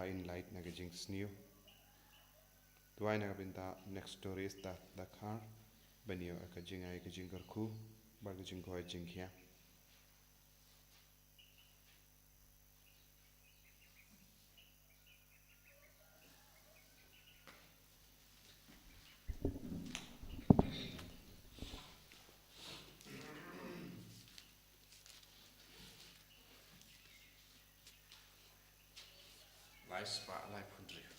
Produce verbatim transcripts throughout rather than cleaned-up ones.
Ba in lait na ka jingsniew. Duwai na ka bynta Next Door East da, Dkhar, ban ïoh ka jingai ka jingkyrkhu bad ka jingkoit jingkhiah. Lai spah laiphew hynriew.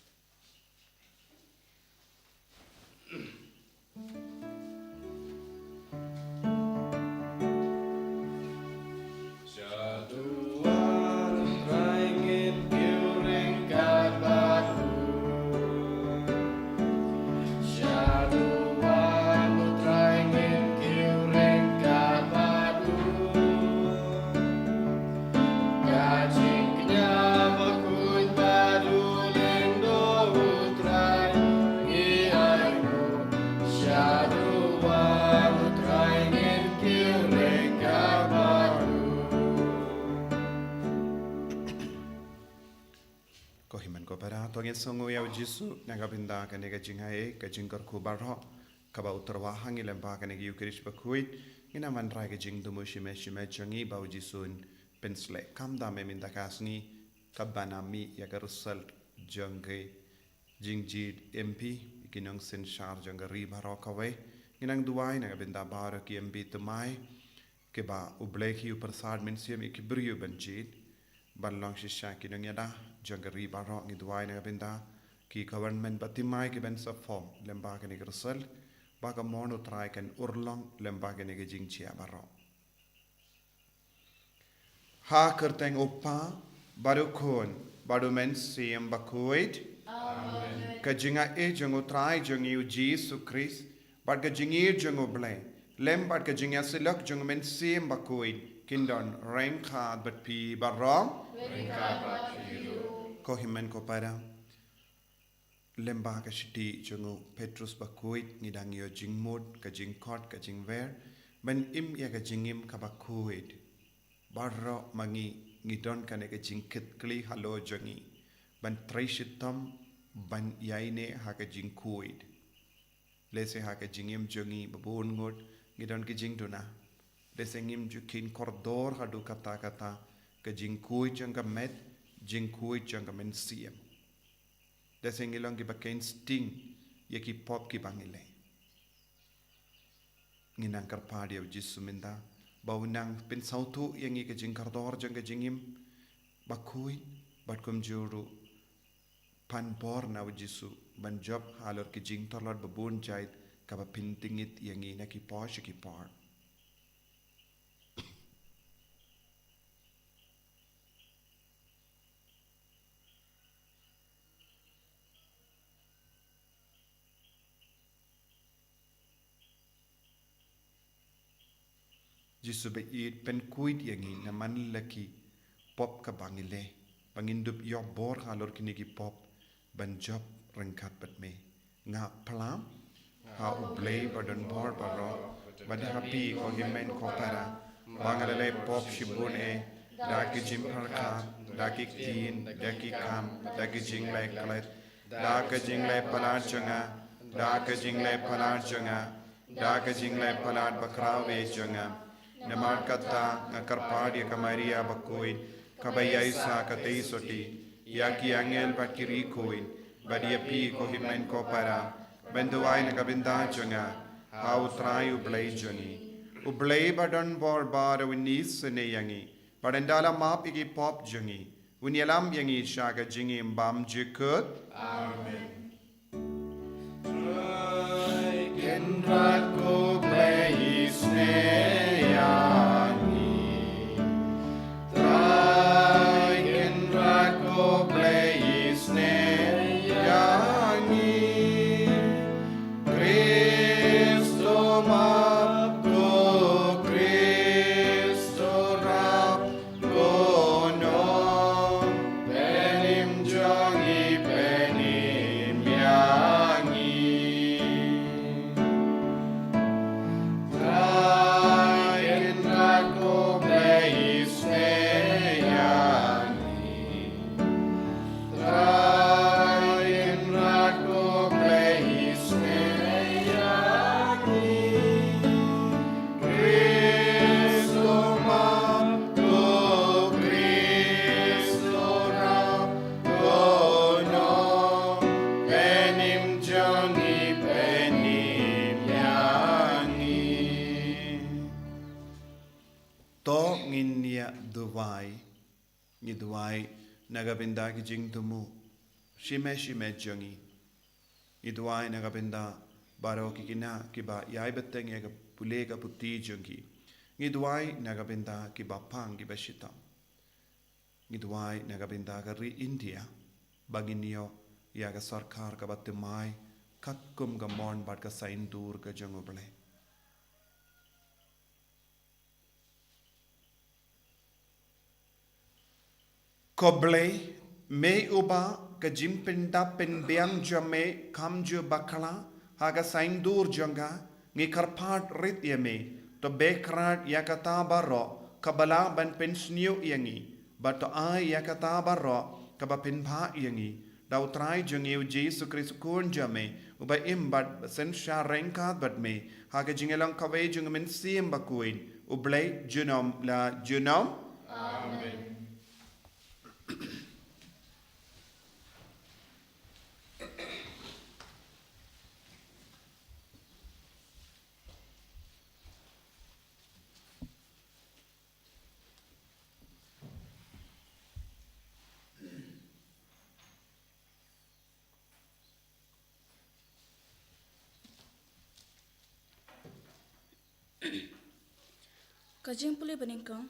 Ko hynmen ko para, to ngin sngew ïa u Jisu na ka bynta kane ka jingai, ka jingkyrkhu baroh kaba u tyrwa ha ngi lyngba kane ka Eucharist bakhuid. Ngin ïa wanrah ka jingthmu shimet shimet jong ngi ba u Jisu un pynsleh kam da me mynta ka sngi, kaba na mih ïa ka result jong ka jingjied MP, ki nongsynshar jong ka ri baroh kawei. Ngin nang duwai na ka bynta baroh ki MP thymmai, kiba u Blei u pyrsad mynsiem ïa ki briew ban jied, ban long shisha ki nongïada jong ka ri baroh. Ngi duwai na ka bynta ki government ba thymmai kiban sa form lyngba kane ka result, ba ka mon u Trai kan urlong lyngba kane ka jingjia baroh. Ha kyrteng u Kpa, bad u Khun, bad u Mynsiem Bakhuid. Amen. Ka jingai jong u Trai jong ngi u Jisu Khrist, bad ka jingïeit jong u Blei, lem bad ka jingïasyllok jong u Mynsiem Bakhuid, kin don ryngkat bad phi baroh. Ryngkat bad phi ruh. Ko hynmen ko para, lyngba ka shithi jong u Petrus Bakhuid, ngi dang ïoh jingmut, ka jingkhot, ka jingwer, ban im ïa ka jingim kaba khuid. Baroh ma ngi, ngi don kane ka jingkitkhlieh halor jong ngi ban trei shitom, ban ïaineh ha ka jingkhuid. Lehse ha ka jingim jong ngi ba bun ngut ngi don ki jingduna. Lehse ngim ju kheiñ kordor haduh katta katta, ka jingkhuid jong ka met, jingkhuid jong ka mynsiem. Lehse ngi long kiba kheiñ sting ïa ki pop kiba ngi leh. Ngi nang kyrpad ïa u Jisu mynta ba un nang pynsngewthuh ïa ngi ka jingkordor jong ka jingim bakhuid, bad kumjuh ruh pan bor na u Jisu ban jop halor ki jingtlot ba bun jait, kaba pynthikna ïa ngi na ki por sha ki por. Jisu ba ïeit, pynkhuid ïa ngi namar la ki pop kaba ngi leh, ba ngin dup ïoh bor halor kine ki pop ban jop ryngkat bad me. Nga phla ha u Blei ba don bor baroh, bad ha phi ko hynmen ko para, ba nga la leh pop shibun eh, da ki jingpyrkhat, da ki ktien, da ki kam, da ki jingleh klet, da ka jingleh palat jong nga, da ka jingleh palat jong nga, da ka jingleh palat bakhraw eh jong nga. Namar kata nga kyrpad ïa ka Maria bakhuid, kaba ïaisah katei soti, ïa ki angel bad ki riewkhuid, bad ïa phi ko hynmen ko para, ban duwai na ka bynta jong nga ha u Trai u Blei jong ngi. U Blei ba don bor baroh un isynei ïa ngi, bad un da la map ïa ki pop jong ngi, un ïalam ïa ngi sha ka jingim bymjukut. Amen. Trai Kynrad ko Blei isynei ïa ngi. Trai Kynrad ko Blei isynei ïa ngi. Khrist to map ko, Khrist to rap, ko nongpynim jong ngi pynim ïa ngi. Ngin ïa duwai. Ngi duwai na ka bynta ki jingthmu shimet shimet jong ngi. Ngi duwai na ka bynta baroh ki khynnah kiba ïai bteng ïa ka pule ka puthi jong ki. Ngi duwai na ka bynta kiba pang kiba shitom. Ngi duwai na ka bynta ka ri India, ba ngin ïoh ïa ka sorkar kaba thymmai katkum ka mon bad ka saiñdur ka jong U Blei. Ko Blei, me uba ka jingpyndap pynbiang jong me kam ju bakla ha ka saiñdur jong ka, ngi kyrpad rit ïa me, to beh krat ïa kata baroh kaba lah ban pynsniew ïa ngi, bad to ai ïa kata baroh kaba pynbha ïa ngi, da U Trai jong ngi U Jisu Khrist U Khun jong me, uba im bad synshar ryngkat bad me ha ka jingïalang kawei jong U Mynsiem Bakhuid, U Blei junom la junom. Amen. Ka jingpule banyngkong.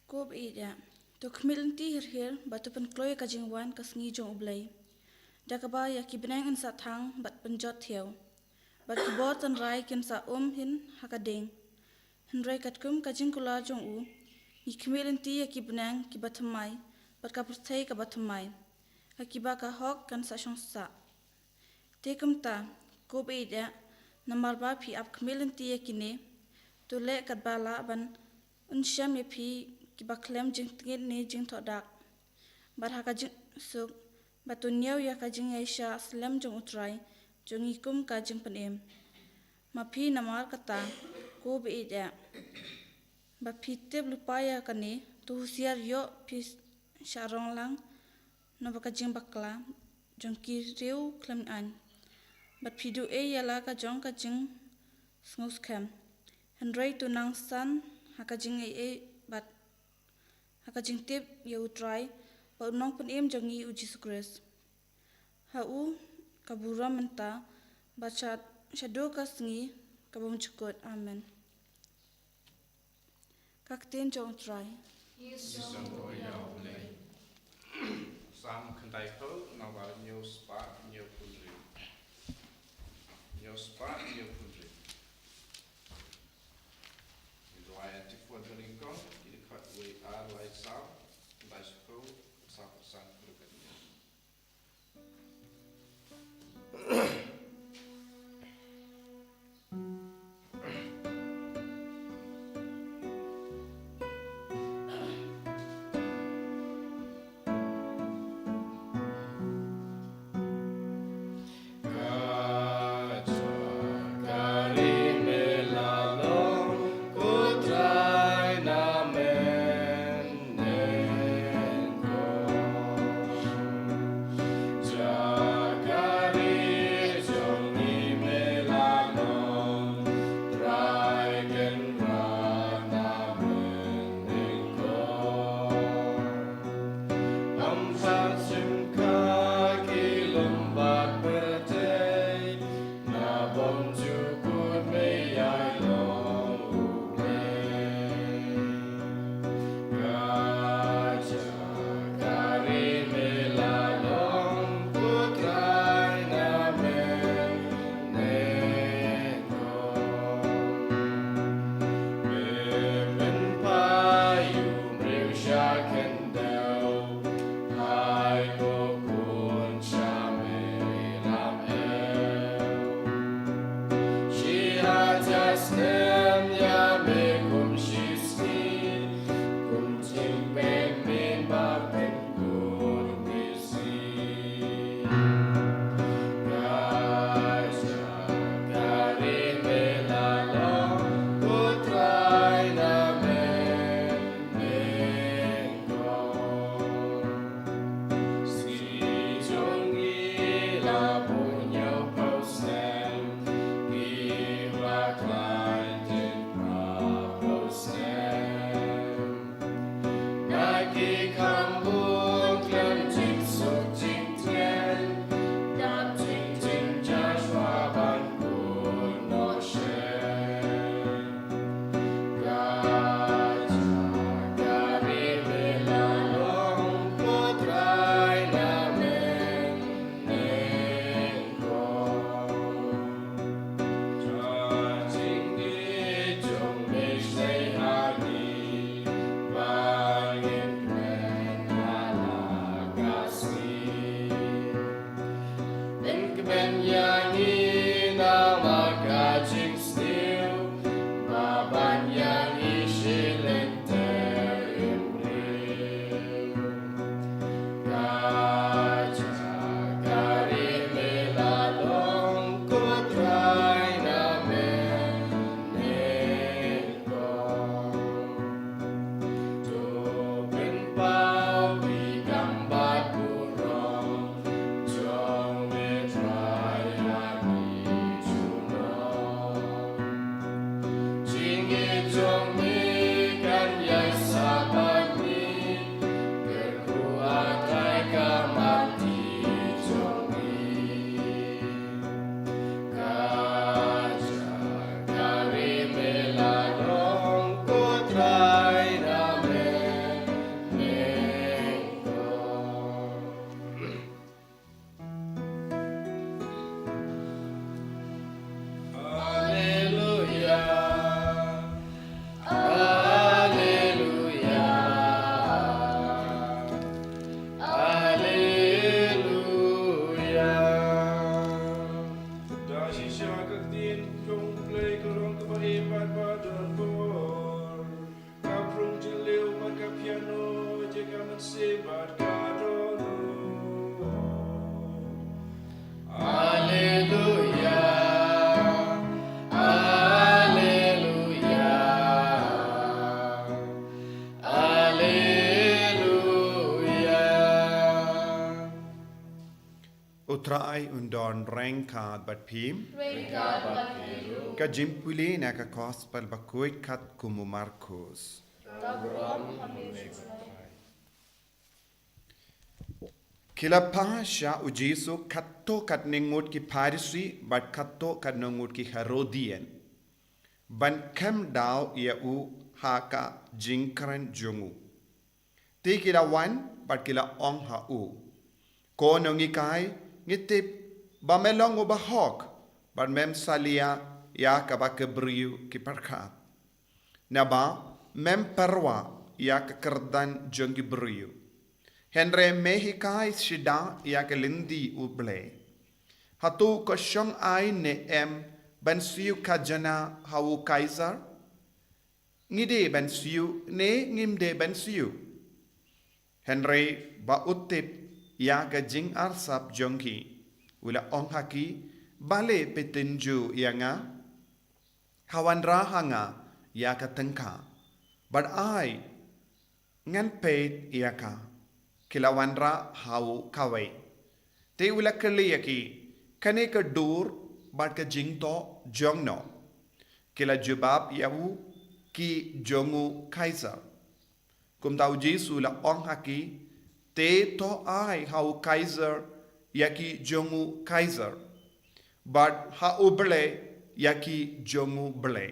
Ko ba ïeit, to khmih lynti hir hir bad to pynkloi ka jingwan ka sngi jong U Blei. Da kaba ïa ki bneng yn sah thang bad pynjot thiaw, bad ki bor tynrai kin sa um hin ha ka ding. Hynrei katkum ka jingkular jong u, ngi khmih lynti ïa ki bneng kiba thymmai bad ka pyrthei kaba thymmai, ha kiba ka hok kan sa shong sah. Te kumta, ko ba ïeit, namar ba phi ap khmih lynti ïa kine, to leh katba lah ban yn shem ïa phi kiba khlem jingtngit ne jingthoh dak, bad ha ka jingsuk, bad to ñiew ïa ka jingïaishah slem jong U Trai jong ngi kum ka jingpynim. Ma phi namar kata, ko ba ïeit, ba phi tip lypa ïa kane, to husiar ïoh phi shah rong lang na ba ka jingbakla jong ki riew khlem aiñ, bad phi duh ei ïa la ka jong ka jingsngewskhem. Hynrei to nang san ha ka jingaiei bad ha ka jingtip ïa U Trai bad U Nongpynim jong ngi U Jisu Khrist. Ha u ka burom mynta bad sha, shaduh ka sngi ka bymjukut. Amen. Ka ktien jong U Trai. Ngi sngewbha ïa U Blei. Salm khyndai phew, naba hynñiew spah hynñiew phew hynriew. Hynñiew spah hynñiew phew hynriew. Ngi duwai ha ka kyrteng U Blei, ngi khot wei ar lai saw, khyndai phew, saw phew san, phew ka hynñiew. Da shisha ka ktien jong U Blei ka long kaba im bad ba don bor. Ka prung jylliew bad ka piano, jong ka mynsiem bad ka dohnud. Alleluia, alleluia, alleluia. U Trai un don ryngkat bad phi. Ryngkat bad phi ruh. Ka jingpule na ka Gospel bakhuid katkum u Markus. Ka burom ha me, U Trai. Ki la phah sha U Jisu katto katne ngut ki Pharisi bad katto katne ngut ki Herodian, ban khlem daw ïa u ha ka jingkren jong u. Te ki la wan bad ki la ong ha u, Ko Nonghikai, ngi tip ba me long u bahok bad mem salia ïa kaba ki briew ki pyrkhat, naba mem pyrwa ïa ka kyrdan jong ki briew. Hynrei me hikai shisha ïa ka lynti U Blei. Hato ka shong aïu ne em ban siew khajana ha u Kaisar? Ngi dei ban siew ne ngim dei ban siew? Hynrei ba u tip ïa ka jingarsap jong ki, u la ong ha ki, Balei phi tynjuh ïa nga? Ha wanrah ha nga ïa ka tyngka, bad ai ngan peit ïa ka. Ki la wanrah ha u kawei. Te u la kylli ïa ki, Kane ka dur bad ka jingtoh jong no? Ki la jubab ïa u, Ki jong u Kaisar. Kumta U Jisu u la ong ha ki, Te to ai ha u Kaisar ïa ki jong u Kaisar, bad ha U Blei ïa ki jong u Blei.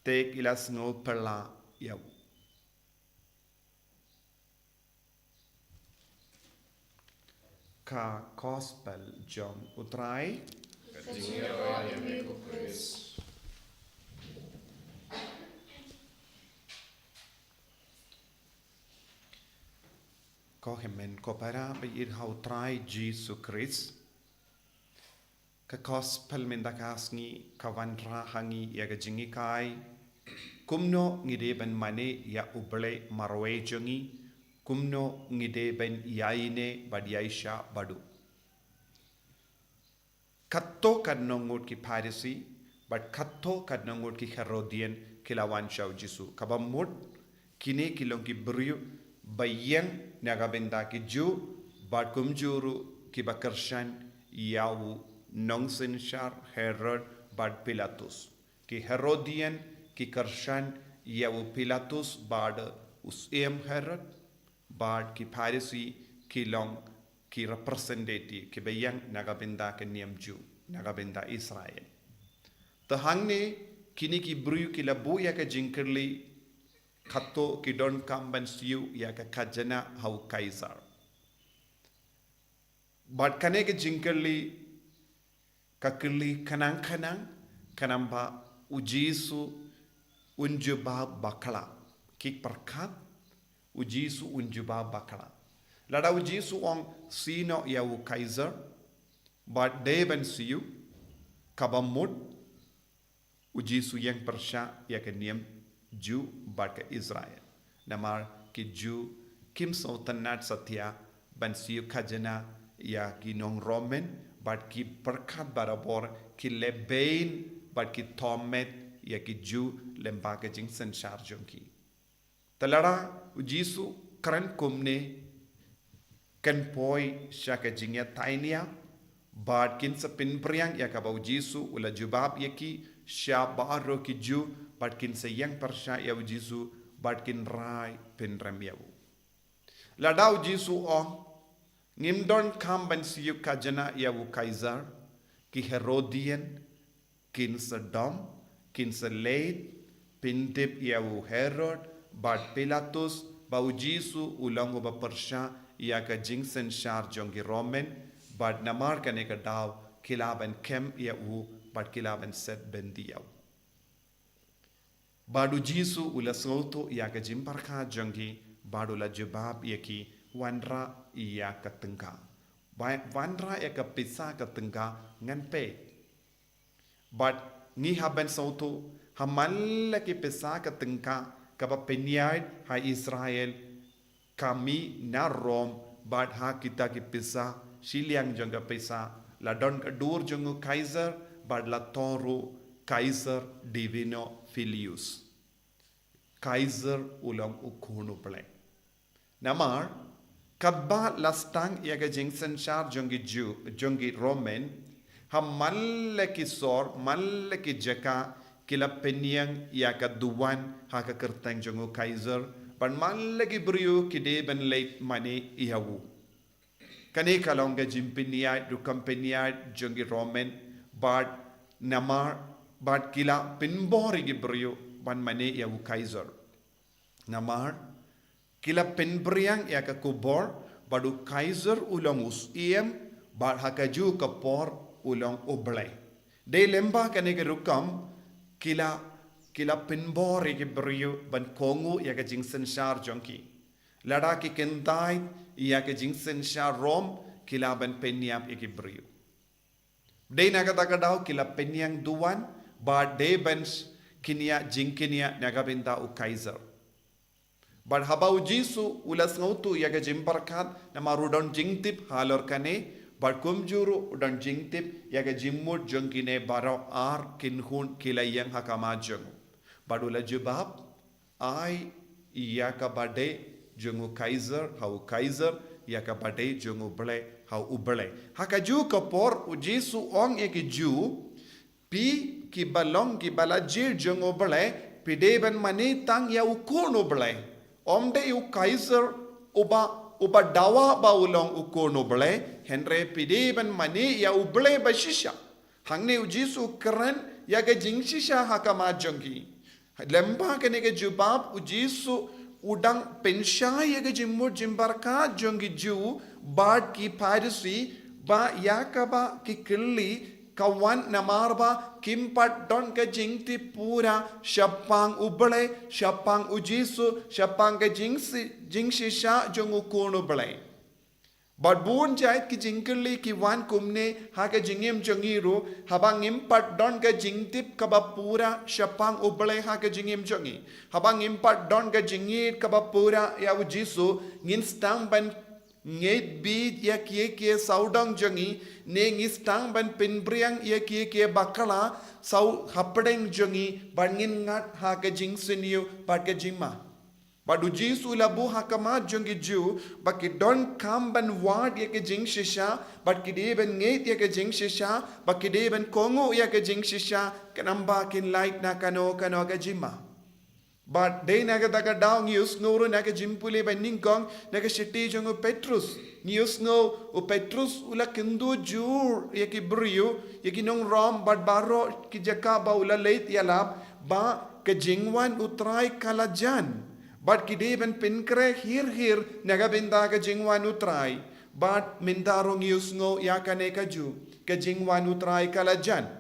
Te ki la sngewpyrshah ïa u. Ka Gospel jong U Trai. Ka jingïaroh ïa me ko Khrist. Ko hynmen ko para ba ïeit ha U Trai Jisu Khrist. Ka Gospel mynta ka sngi ka wanrah ha ngi ïa ka jinghikai kumno ngi dei ban mane ïa U Blei marwei jong ngi, kumno ngi dei ban ïaineh bad ïaishah bad u. Katto katne ngut ki Pharisi bad katto katne ngut ki Herodian ki la wan sha U Jisu. Kaba mut kine ki long ki briew ba ïeng na ka bynta ki Jiw bad kumjuh ruh kiba kyrshan ïa u nongsynshar Herod bad Pilatus. Ki Herodian ki kyrshan ïa u Pilatus bad u Syiem Herod, bad ki Pharisi ki long ki representative kiba ïeng na ka bynta ka niam Jiw, na ka bynta Israel. Te hangne kine ki briew ki la buh ïa ka jingkylli, katto ki donkam ban siew ïa ka khajana ha u Kaisar. Bad kane ka jingkylli ka kylli khnang khnang, khnang ba U Jisu un jubab bakla. Ki pyrkhat U Jisu un jubab bakla. Lada U Jisu ong siew noh ïa u Kaisar bad dei ban siew, kaba mut U Jisu ïeng pyrshah ïa ka niam Jiw bad ka Israel. Namar ki Jiw kim sngewtynnad satia ban siew khajana ïa ki nong Roman, bad ki pyrkhat barabor, ki leh beiñ bad ki thohmet ïa ki Jiw lyngba ka jingsynshar jong ki. Te lada U Jisu kren kumne, kan poi sha ka jingïatainia, bad kin sa pynpriang ïa kaba U Jisu u la jubab ïa ki, sha baroh ki Jiw, bad kin sa ïeng pyrshah ïa u Jisu, bad kin rai pynrem ïa u. Lada u Jisu u ong, ngim donkam ban siew khajna ïa u Kaisar, ki Herodian kin sa dom, kin sa leit pyntip ïa u Herod bad Pilatus ba u Jisu u long uba pyrshah ïa ka jingsynshar jong ki Roman, bad namar kane ka daw ki lah ban kem ïa u bad ki lah ban set byndi ïa u. Bad u Jisu u la sngewthuh ïa ka jingpyrkhat jong ki, bad u la jubab ïa ki, wanrah ïa ka tyngka. Ba-, wanrah ïa ka pisa ka tyngka ngan peit. Bad ngi hap ban sngewthuh, ha man la ki pisa ka tyngka kaba pynïaid ha Israel, ka mih na Rom, bad ha kita ki pisa, shiliang jong ka pisa, la don ka dur jong u Kaisar, bad la thoh ruh Kaiser Divino Filius. Kaisar u long u khun u Blei. Namar, katba la sdang ïa ka jingsynshar jong ki Jiw, jong ki Roman, ha man la ki sor, man la ki jaka, ki la pynïeng ïa ka duwan ha ka kyrteng jong u Kaisar, bad man la ki briew ki dei ban leit mane ïa u. Kane ka long ka jingpynïaid, rukom pynïaid jong ki Roman, bad namar, bad ki la pynbor ïa ki briew ban mane ïa u Kaisar. Namar, ki la pynbriang ïa ka khubor, bad u Kaisar u long u Siem, bad ha kajuh ka por u long u Blei. Dei lyngba kane ka rukom, ki la, ki la pynbor ïa ki briew ban kohnguh ïa ka jingsynshar jong ki. Lada ki kyntait ïa ka jingsynshar Rom, ki lah ban pynïap ïa ki briew. Dei na kata ka daw ki la pynïeng duwan, bad dei ban kynnoh jingkynnoh na ka bynta u Kaisar. Bad haba u Jisu u la sngewthuh ïa ka jingpyrkhat, namar u don jingtip halor kane, bad kumjuh ruh u don jingtip ïa ka jingmut jong kine baroh ar kynhun ki la ïeng ha khmat jong u. Bad u la jubab, ai ïa kaba dei jong u Kaisar ha u Kaisar, ïa kaba dei jong u Blei ha u Blei. Ha kajuh ka por u Jisu u ong ïa ki Jiw, phi kiba long kiba la jied jong u Blei, phi dei ban mane tang ïa u Khun u Blei. Ym dei u Kaisar uba, uba dawa ba u long u Khun u Blei, hynrei phi dei ban mane ïa u Blei ba shisha. Hangne u Jisu u kren ïa ka jingshisha ha khmat jong ki. Lyngba kane ka jubab u Jisu u dang pynshai ïa ka jingmut jingpyrkhat jong ki Jiw bad ki Pharisi, ba ïa kaba ki kylli ka wan namar ba kim pat don ka jingtip pura shaphang u Blei, shaphang u Jisu, shaphang ka jingsi-, jingshisha jong u Khun u Blei. Bad bun jait ki jingkylli ki wan kumne ha ka jingim jong ngi ruh, haba ngim pat don ka jingtip kaba pura shaphang u Blei ha ka jingim jong ngi. Haba ngim pat don ka jingïeit kaba pura ïa u Jisu, ngin sdang ban ngeit bit ïa kiei kiei sawdong jong ngi, ne ngi sdang ban pynbriang ïa kiei kiei bakla saw hapdeng jong ngi, bad ngin ngat ha ka jingsniew bad ka jingma. Bad u Jisu u la buh ha khmat jong ki Jiw, ba ki donkam ban wad ïa ka jingshisha, bad ki dei ban ngeit ïa ka jingshisha, ba ki dei ban kohnguh ïa ka jingshisha, khnang ba kin lait na kano kano ka jingma. Bad dei na kata ka daw ngi ïohsngew ruh na ka jingpule ba nyngkong, na ka shithi jong u Petrus. Ngi ïohsngew u Petrus u la kynduh jur ïa ki briew, ïa ki nong Rom bad baroh ki jaka ba u la leit ïalap, ba ka jingwan u Trai ka la jan. Bad ki dei ban pynkhreh hir hir na ka bynta ka jingwan u Trai. Bad mynta ruh ngi ïohsngew ïa kane kajuh, ka jingwan u Trai ka la jan.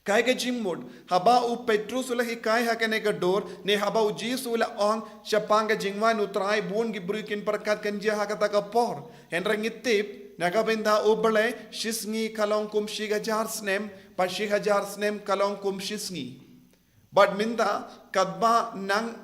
Kaei ka jingmut, haba u Petrus u la hikai ha kane ka dur, ne haba u Jisu u la ong shaphang ka jingwan u Trai, bun ki briew kin pyrkhat kan jia ha kata ka por. Hynrei ngi tip, na ka bynta u Blei, shi sngi ka long kum shi hajar snem, bad shi hajar snem ka long kum shi sngi. Bad mynta, katba nang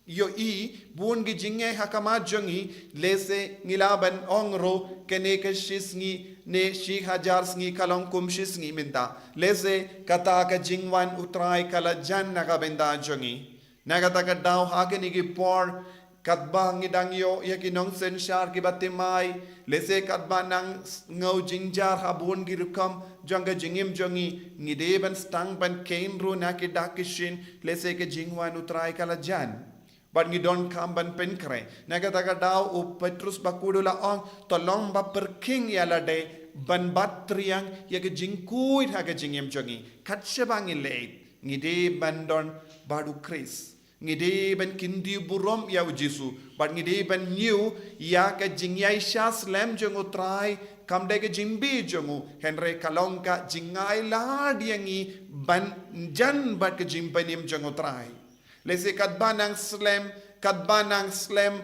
ïohi bun ki jingeh ha khmat jong ngi, lehse ngi lah ban ong ruh kane ka shi sngi ne shi hajar sngi ka long kum shi sngi mynta. Lehse kata ka jingwan u Trai ka la jan na ka bynta jong ngi. Na kata ka daw ha kine ki por, Katba ngi dang ïoh ïa ki nongsynshar kiba thymmai, lehse katba nang s-, sngew jynjar ha bun ki rukom jong ka jingim jong ngi, ngi dei ban sdang ban kheiñ ruh na ki dak ki shin, lehse ka jingwan U Trai ka la jan. Bad ngi donkam ban pynkhreh. Na kata ka daw u Petrus bakhuid u la ong, to long ba pyrkhing ïa lade ban bat triang ïa ka jingkhuid ha ka jingim jong ngi. Kat shaba ngi leit, ngi dei ban don bad U Khrist. Ngi dei ban kyntiew burom ïa U Jisu. Bad ngi dei ban ñiew ïa ka jingïaishah slem jong U Trai, kam dei ka jingbit jong u, hynrei ka long ka jingailad ïa ngi ban jan bad ka jingpynim jong U Trai. Lehse katba nang slem, katba nang slem,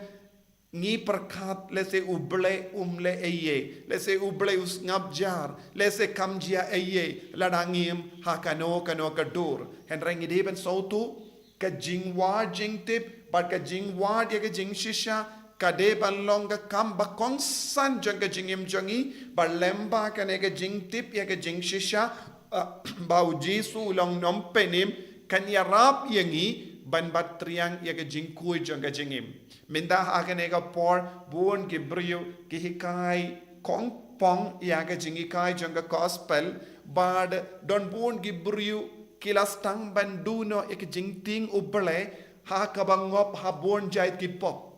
ngi pyrkhat, lehse U Blei um leh ei ei, lehse U Blei u sngap jar, lehse kam jia ei ei, lada ngim ha kano kano ka dur. Hynrei ngi dei ban sngewthuh, ka jingwad jingtip, bad ka jingwad ïa ka jingshisha, ka dei ban long ka kam ba kongsan jong ka jingim jong ngi, bad lyngba kane ka jingtip ïa ka jingshisha, ah, ba U Jisu u long nongpynim, kan ïarap ïa ngi ban bat triang ïa ka jingkhuid jong ka jingim. Mynta ha kane ka por, bun ki briew ki hikai kongpong ïa ka jinghikai jong ka gospel, bad don bun ki briew ki la sdang ban duh noh ïa ka jingtieng U Blei ha kaba ngop ha bun jait ki pop.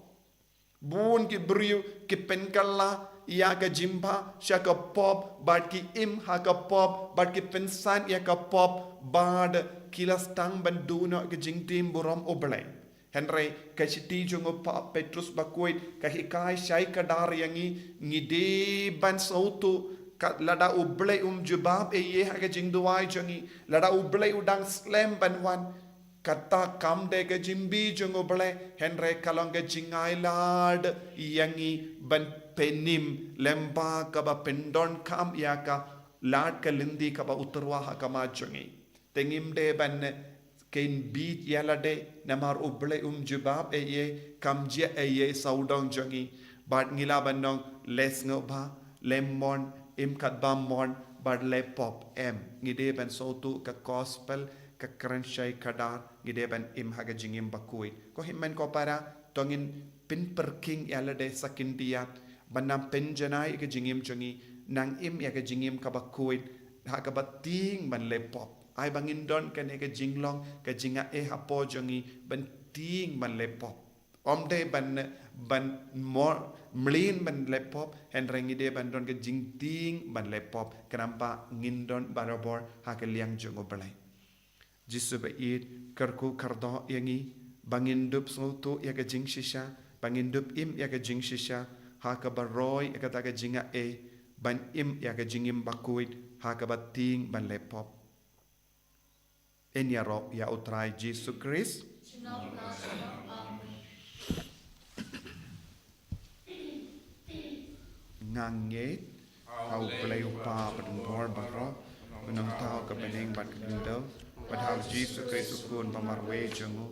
Bun ki briew ki pynkylla ïa ka jingbha sha ka pop, bad ki im ha ka pop, bad ki pynsan ïa ka pop, bad ki la sdang ban duh noh ïa ka jingtieng burom U Blei. Hynrei ka shithi jong u pa Petrus bakhuid ka hikai shai kdar ïa ngi, ngi dei ban sngewthuh, ka lada U Blei um jubab ei ei ha ka jingduwai jong ngi, lada U Blei u dang slem ban wan, kata kam dei ka jingbit jong U Blei, hynrei ka long ka jingailad ïa ngi ban pynim lyngba kaba pyndonkam ïa ka lad ka lynti kaba u tyrwa ha khmat jong ngi. Te ngim dei ban kheiñ bit ïa lade, namar U Blei um jubab ei ei, kam jia ei ei sawdong jong ngi. Bad ngi lah ban ong, leh sngewbha, leh mon, im katba mon, bad leh pop, em. Ngi dei ban sngewthuh ka gospel, ka kren shai kdar, ngi dei ban im ha ka jingim bakhuid. Ko hynmen ko para, to ngin pynpyrkhing ïa lade sa khyndiat, ban nang pynjanai ïa ka jingim jong ngi, nang im ïa ka jingim kaba khuid, ha kaba tieng ban leh pop. Ai ba ngin don kane ka jinglong, ka jingai hapoh jong ngi, ban tieng ban leh pop. Ym dei ban, ban mo-, mlien ban leh pop, hynrei ngi dei ban don ka jingtieng ban leh pop, khnang ba ngin don barabor ha ka liang jong U Blei. Jisu ba ïeit, kyrkhu kyrdoh ïa ngi, ba ngin dup sngewthuh ïa ka jingshisha, ba ngin dup im ïa ka jingshisha, ha kaba roi ïa kata ka jingai, ban im ïa ka jingim bakhuid, ha kaba tieng ban leh pop. Yn ïaroh ïa U Trai Jisu Khrist. Nga ngeit ha U Blei U Kpa badonbor baroh, U Nongthaw ka bneng bad ka khyndew, bad ha U Jisu Khrist U Khun ba marwei jong u,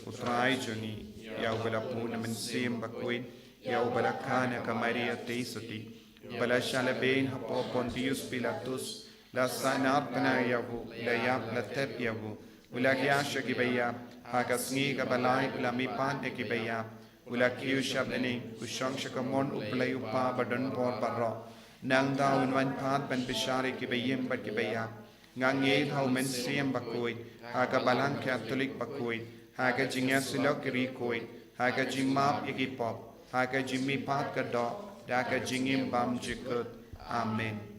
U Trai jong ngi, ïa uba la buh na Mynsiem Bakhuid, ïa uba la kha na ka Maria Theisotti, uba la shah lehbeiñ hapoh Pontius Pilatus, la sahnarphna ïa u, la ïap, la thep ïa u, u la hiar sha kiba ïap, ha ka sngi kaba lai u la mihpat na kiba ïap, u la kiew sha bneng, u shong sha kamon U Blei U Kpa badonbor baroh. Nangta un wan pat ban bishar ïa kiba im bad kiba ïap. Nga ngeit ha U Mynsiem Bakhuid, ha ka Balang Katholik bakhuid, ha ka jingïasyllok ki riewkhuid, ha ka jingmap ïa ki pop, ha ka jingmihpat ka doh, da ka jingim bymjukut. Amen.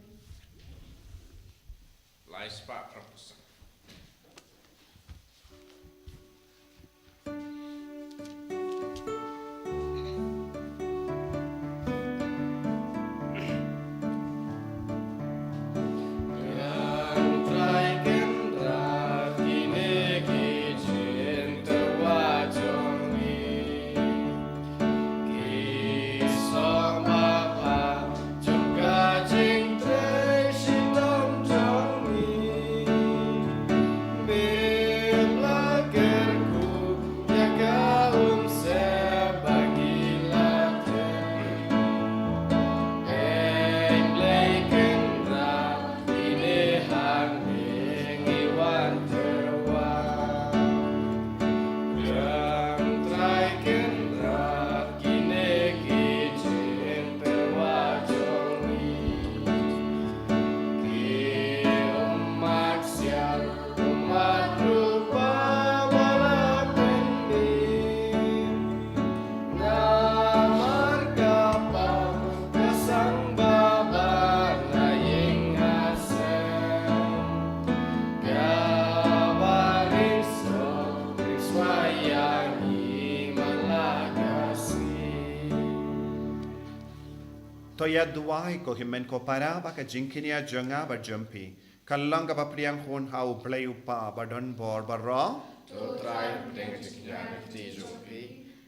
Ïa duwai ko hynmen ko para ba ka jingkñia jong nga bad jong phi ka long kaba pdiang hun ha U Blei U Kpa ba don bor baroh. To Trai, pdiang ka jingkñia ka kti jong phi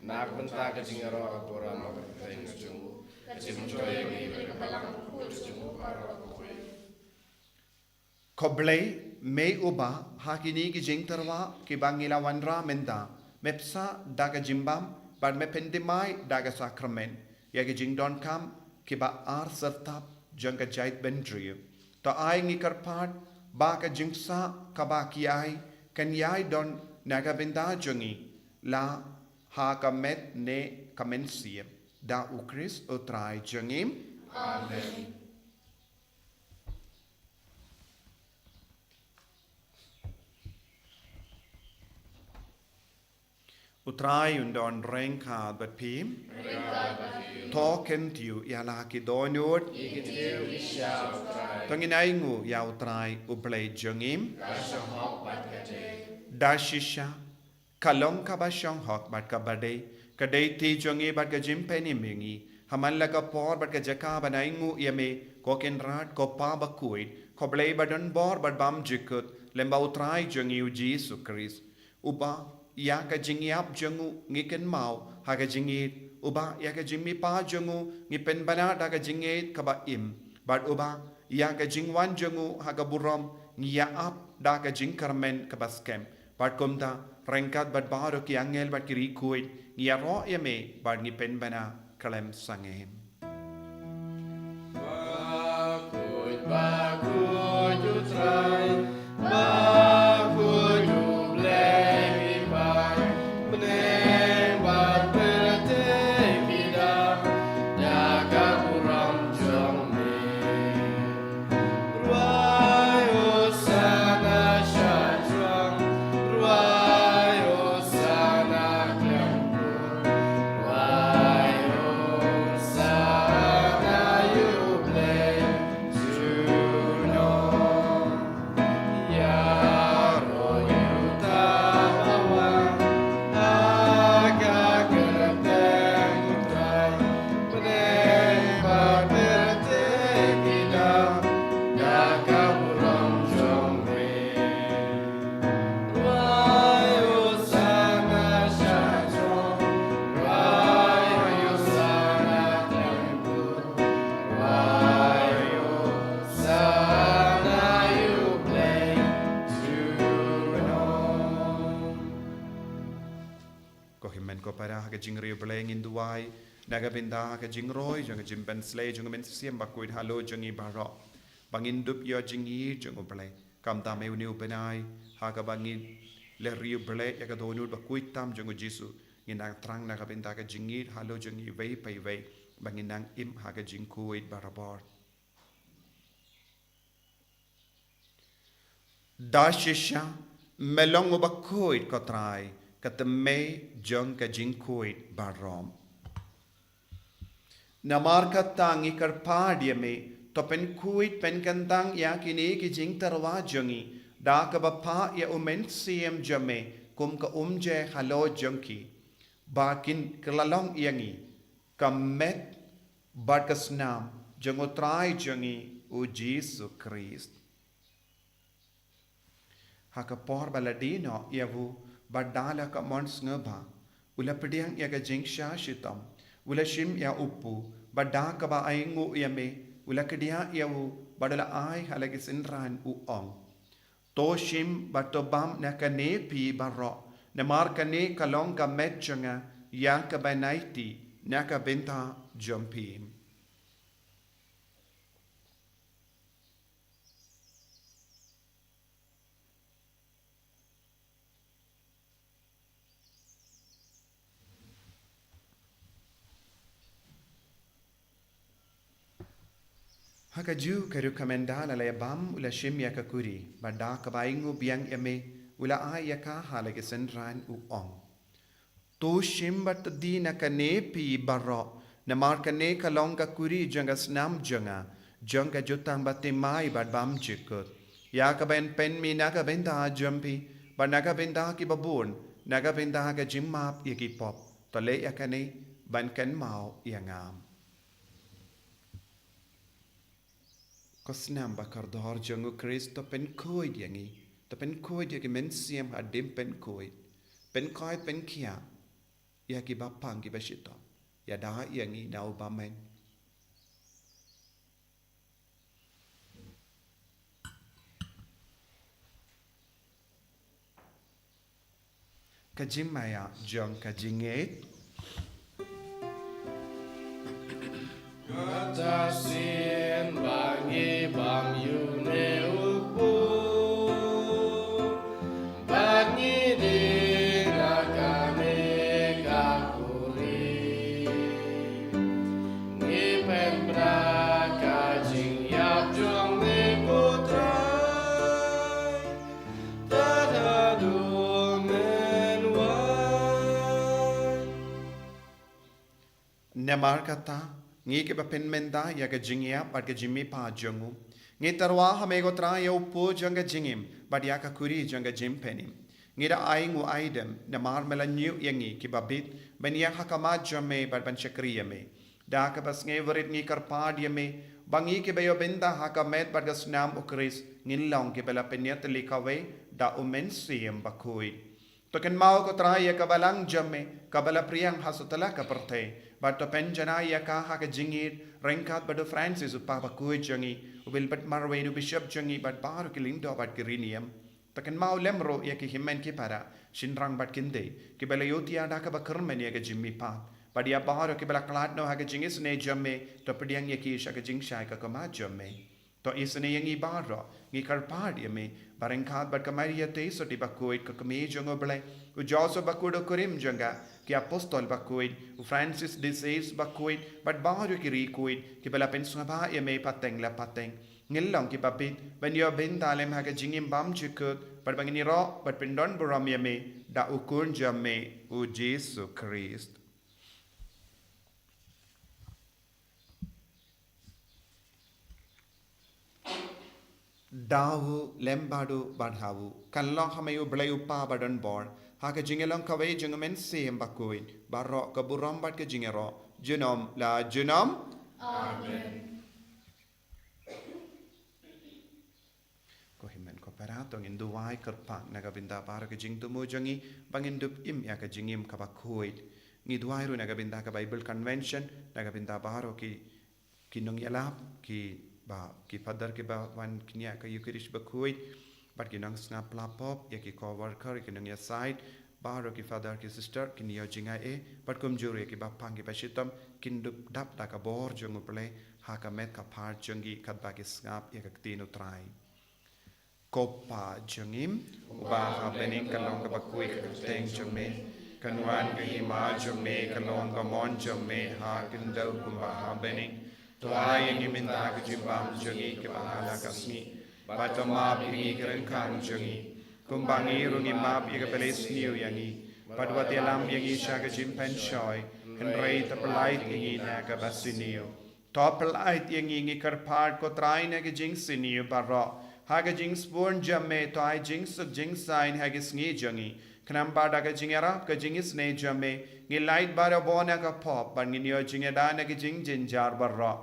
na ka bynta ka jingïaroh ka burom bad ka kyrteng ka jong u, ka jingmyntoi ïa ngi bad ka balang bakhuid jong u baroh kawei. Ko Blei, me uba ha kine ki jingtyrwa kiba ngi la wanrah mynta me pynsa da ka jingbam bad me pynthymmai da ka sakramen ïa ki jingdonkam kiba ar syrtap jong ka jaitbynriew. To ai ngi kyrpad ba ka jingpynsa kaba ki ai kan ïai don na ka bynta jong ngi la ha ka met ne ka mynsiem, da U Khrist U Trai jong ngi. Amen. U Trai un don ryngkat bad phi. To kyntiew ïa la ki dohnud. To ngin ainguh ïa U Trai U Blei jong ngi. Da shisha ka long kaba shong hok bad kaba dei, ka dei kti jong ngi bad ka jingpynim ïa ngi. Ha man la ka por bad ka jaka ban ainguh ïa me, ko Kynrad, ko Pa bakhuid, ko Blei ba don bor bad bymjukut, lyngba U Trai jong ngi U Jisu Khrist. Uba ïa ka jingïap jong u ngi kynmaw ha ka jingïeit, uba ïa ka jingmihpat jong u ngi pynbna da ka jingïeit kaba im, bad uba ïa ka jingwan jong u ha ka burom ngi ïa ap da ka jingkyrmen kaba skhem. Bad kumta ryngkat bad baroh ki angel bad ki riewkhuid ngi ïaroh ïa me bad ngi pynbna khlem sangeh. Bakhuid, bakhuid U Trai, bakhuid U Blei ki paid, bneng bad pyrthei ki dap da ka burom jong me. Rwai Hosana sha jrong, rwai Hosana khlem kur, rwai Hosana ïa U Blei junom. Ïaroh ïa uta ba wan ha ka kyrteng U Trai. Bneng bad pyrthei ki dap da ka burom jong me. Rwai Hosana sha jrong, rwai Hosana khlem kur, rwai Hosana ïa U Blei junom. Ko hynmen ko para, ha ka jingriewblei ngin duwai na ka bynta ka jingroi jong ka jingpynshlei jong ka mynsiem bakhuid halor jong ngi baroh, ba ngin dup ïoh jingïeit jong U Blei. Kumta mynne u bnai, ha kaba ngin leh riewblei ïa ka dohnud bakhuid tam jong U Jisu, ngin nang thrang na ka bynta ka jingïeit halor jong ngi iwei pa iwei, ba ngin nang im ha ka jingkhuid barabor. Da shisha me long uba khuid ko Trai, ka tymmen jong ka jingkhuid baroh. Namar kata ngi kyrpad ïa me, to pynkhuid pynkyntang ïa kine ki jingtyrwa jong ngi da kaba phah ïa U Mynsiem jong me kum ka umjai halor jong ki, ba kin kylla long ïa ngi ka met bad ka snam jong U Trai jong ngi U Jisu Khrist. Ha ka por ba la die noh ïa u, bad da la ka mon sngewbha, u la pdiang ïa ka jingshah shitom, u la shim ïa u kpu, bad da kaba ainguh ïa me, u la kdiah ïa u, bad u la ai ha la ki synran, u ong: To shim bad to bam na kane phi baroh, namar kane ka long ka met jong nga, ïa kaba nai ti na ka bynta jong phi. Ha kajuh ka ruh, ka mynda la ïa bam, u la shim ïa ka kuri, bad da kaba ainguh biang ïa me, u la ai ïa ka ha la ki synran, u ong: To shim bad to die na kane phi baroh, namar kane ka long ka kuri jong ka snam jong nga, jong ka jutang bathymmai bad bymjukut, ïa kaba yn pynmih na ka bynta jong phi bad na ka bynta kiba bun, na ka bynta ka jingmap ïa ki pop. To leh ïa kane ban kynmaw ïa nga. Ka snam ba kordor jong u Khrist, to pynkhuid ïa ngi, to pynkhuid ïa ki mynsiem hadien pynkhuid, pynkhuid pynkhiah ïa ki bapang ki bashitom, ïada ïa ngi na u bymman. Ka jingmaïa jong ka jingngeit. Kata sien ba ngi bam ïa une u kpu, ba ngi ding na kane ka khuri. Ngi pynbna ka jingïap jong me ko Trai, tad haduh men wan. Namar kata, ngi kiba pynmynta ïa ka jingïap bad ka jingmihpat jong u, ngi tyrwa ha me ko Trai ïa u kpu jong ka jingim bad ïa ka khuri jong ka jingpynim. Ngi da ai nguaidem namar me la ñiew ïa ngi kiba bit ban ïeng ha khmat jong me bad ban shakri ïa me. Da kaba sngewrit ngi kyrpad ïa me ba ngi kiba ïoh bynta ha ka met bad ka snam u Khrist ngin long kiba la pynïatylli kawei da u Mynsiem Bakhuid. To kynmaw ko Trai ïa ka balang jong me kaba la pdiang ha satlak ka pyrthei, bad to pynjanai ïa ka ha ka jingïeit ryngkat bad u Francis u Papa bakhuid jong ngi, u Wilbert Marwein u Bishop jong ngi bad baroh ki lyngdoh bad ki riewniam. To kynmaw lem ruh ïa ki hynmen ki para, shynrang bad kynthei kiba la ïohthiah da kaba kyrmen ïa ka jingmihpat, bad ïa baroh kiba la khlad noh ha ka jingisynei jong me, to pdiang ïa ki sha ka jingshai ka khmat jong me. To isynei ïa ngi baroh, ngi kyrpad ïa me ba ryngkat bad ka Maria Theisotti bakhuid ka kmie jong u Blei, u Joseph bakhuid u kurim jong ka, ki apostol bakhuid, u Francis de Sales bakhuid bad baroh ki riewkhuid kiba la pynsngewbha ïa me pateng la pateng, ngin long kiba bit ban ïoh bynta lem ha ka jingim bymjukut, bad ba ngin ïaroh bad pyndonburom ïa me da u Khun jong me u Jisu Khrist. Da u, lem bad u bad ha u, kan long ha me u Blei u Kpa badonbor, ha ka jingïalong kawei jong u Mynsiem Bakhuid, baroh ka burom bad ka jingïaroh junom la junom. Amen. Ko hynmen ko para, to ngin duwai kyrpang na ka bynta baroh ka jingthmu jong ngi ba ngin dup im ïa ka jingim kaba khuid. Ngi duwai ruh na ka bynta ka Bible Convention, na ka bynta baroh ki, ki nongïalap, kiba, ki father kiba wan kñia ka Eucharist bakhuid, bad ki nongsngap pla pop, ïa ki co-worker, ïa ki nongïasaid, baroh ki father ki sister kin ïoh jngai, bad kumjuh ruh ïa ki bapang ki bashitom kin dup dap da ka bor jong u Blei ha ka met ka phad jong ki katba ki sngap ïa ka ktien u Trai. Ko Pa jong ngi uba ha bneng, ka long kaba khuid ka kyrteng jong me, kan wan ka hima jong me, ka long ka mon jong me ha khyndew kumba ha bneng. To ai ïa ngi mynta ka jingbam jong ngi kaba ha la ka sngi, bad to map ïa ngi ki ryngkang jong ngi, kumba ngi ruh ngi map ïa kiba la isniew ïa ngi, bad wat ïalam ïa ngi sha ka jingpynshoi, hynrei to pyllait ïa ngi na kaba sniew. To pyllait ïa ngi, ngi kyrpad ko Trai, na ka jingsniew baroh, ha ka jingsbun jong me to ai jingsuk jingsaiñ ha ki sngi jong ngi, khnang ba da ka jingïarap ka jingisynei jong me ngi lait barabor na ka pop, bad ngin ïoh jingïada na ka jingjynjar baroh,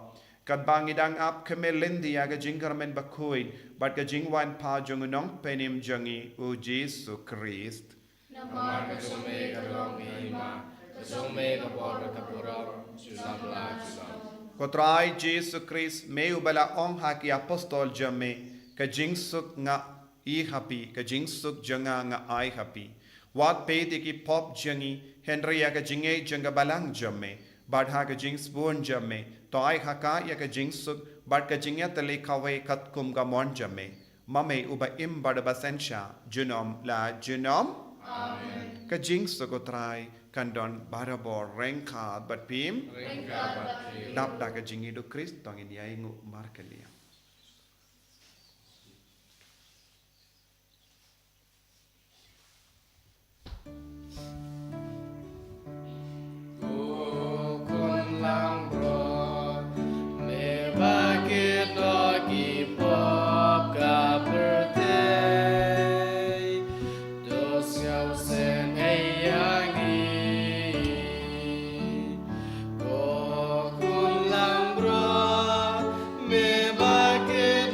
katba ngi dang ap khmih lynti ïa ka jingkyrmen bakhuid bad ka jingwan pat jong u Nongpynim jong ngi u Jisu Khrist. Namar ka jong me ka long ka hima, ka jong me ka bor bad ka burom, junom la junom. Ko Trai Jisu Khrist, me uba la ong ha ki apostol jong me, ka jingsuk nga ai ha phi, ka jingsuk jong nga nga ai ha phi. Wat peit ïa ki pop jong ngi, hynrei ïa ka jingngeit jong ka balang jong me, bad ha ka jingsbun jong me to ai ha ka ïa ka jingsuk bad ka jingïatylli kawei katkum ka mon jong me. Ma me uba im bad uba synshar junom la junom. Amen. Ka jingsuk u Trai kan don barabor ryngkat bad phim. Ryngkat bad phim. Dap da ka jingïeit u Khrist to ngin ïai nguh markylliang. Ko Khun langbrot, me ba kit noh ki pop ka pyrthei, to sngewsynei ïa ngi. Ko Khun langbrot, me ba kit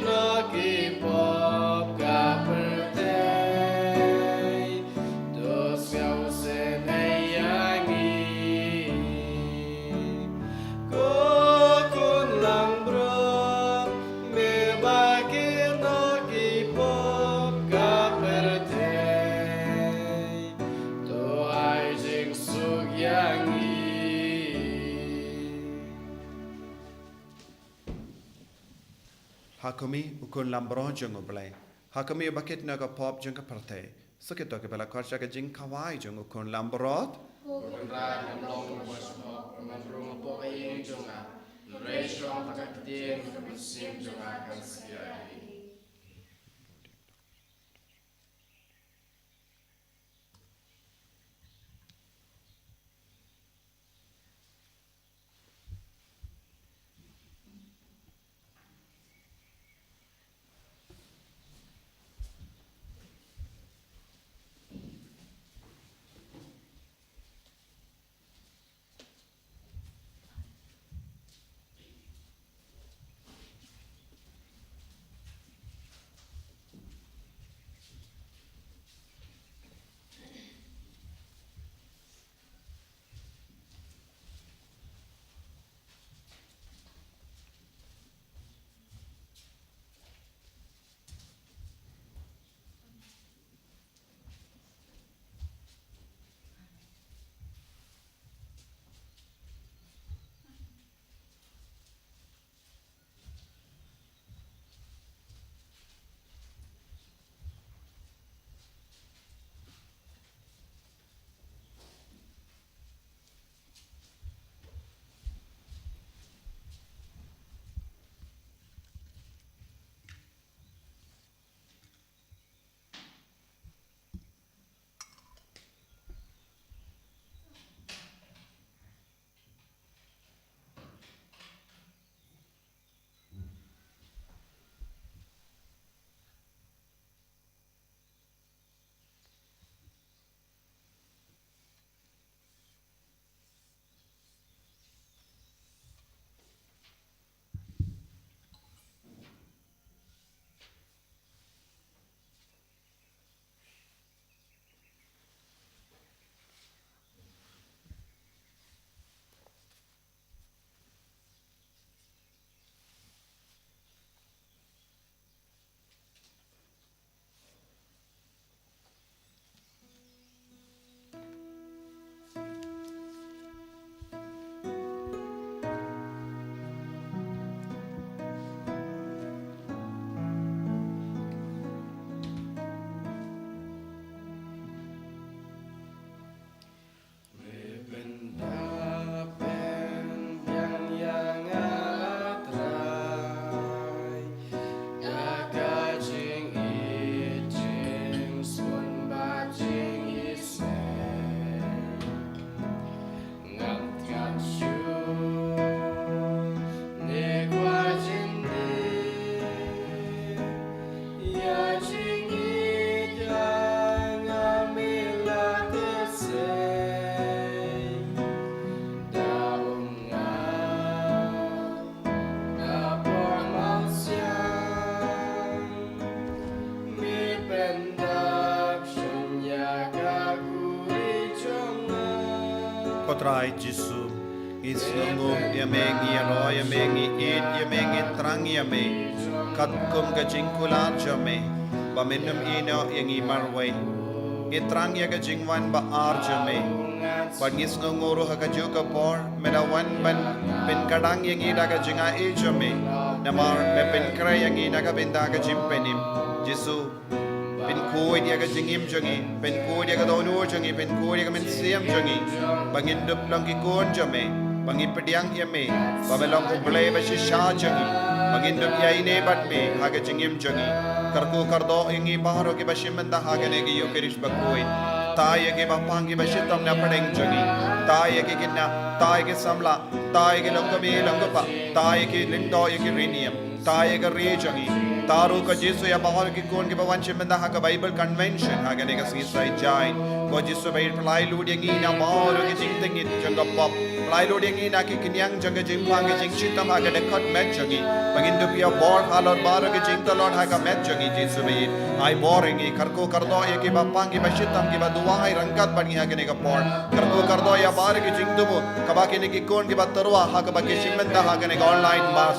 Kumne, u Khun Langbrot jong U Blei, ha kumne uba kit noh ïa ka pop jong ka pyrthei. Sa kito kiba la khot sha ka jingkhawai jong u Khun Langbrot. Ko Kynrad, ngam long kaba sngewbha ban rung hapoh ka ïing jong nga. Hynrei shong tang ka ktien, ka mynsiem jong nga kan sa ïaid. Ko Trai Jisu, ngi sngewnguh ïa me, ngi ïaroh ïa me, ngi ïeit ïa me, ngi thrang ïa me. Katkum ka jingkular jong me, ba men ym ïehnoh ïa ngi marwei. Ngi thrang ïa ka jingwan ba ar jong me. Bad ngi sngewnguh ruh ha kajuh ka por, me la wan ban pynkyrdan ïa ngi da ka jingai jong me. Namar me pynkhreh ïa ngi na ka bynta ka jingpynim. Jisu, pynkhuid ïa ka jingim jong ngi, pynkhuid ïa ka dohnud jong ngi, pynkhuid ïa ka mynsiem jong ngi. Ba ngin dup long ki khun jong me, ba ngi pdiang ïa me, ba me long U Blei ba shisha jong ngi. Ba ngin dup ïaineh bad me ha ka jingim jong ngi. Kyrkhu kyrdoh ïa ngi baroh kiba shim bynta ha kane ka Ïukharist bakhuid. Ktai ïa kiba pang kiba shitom na pdeng jong ngi. Ktai ïa ki khynnah, ktai ïa ki samla, ktai ïa ki longkmie longkpa, ktai ïa ki lyngdoh ïa ki riewniam. Ktai ïa ka ri jong ngi. Ktai ruh ko Jisu ïa baroh ki khun kiba wan shim bynta ha ka Bible Convention ha kane ka sngi Saitjaiñ. Ko Jisu ba ïeit, pynlait lut ïa ngi na baroh ki jingtngit jong ka pop. Pynlait lut ïa ngi na ki khñiang jong ka jingpang ka jingshitom ha ka dkhot met jong ngi. Ba ngin dup ïa bor halor baroh ki jingtlot ha ka met jong ngi Jisu ba ïeit. Ai bor ïa ngi, kyrkhu kyrdoh ïa kiba pang kiba shitom kiba duwai ryngkat bad ngi ha kane ka por. Kyrkhu kyrdoh ïa baroh ki jingthmu kaba kine ki khun kiba tyrwa ha kaba ki shim bynta ha kane ka online mass.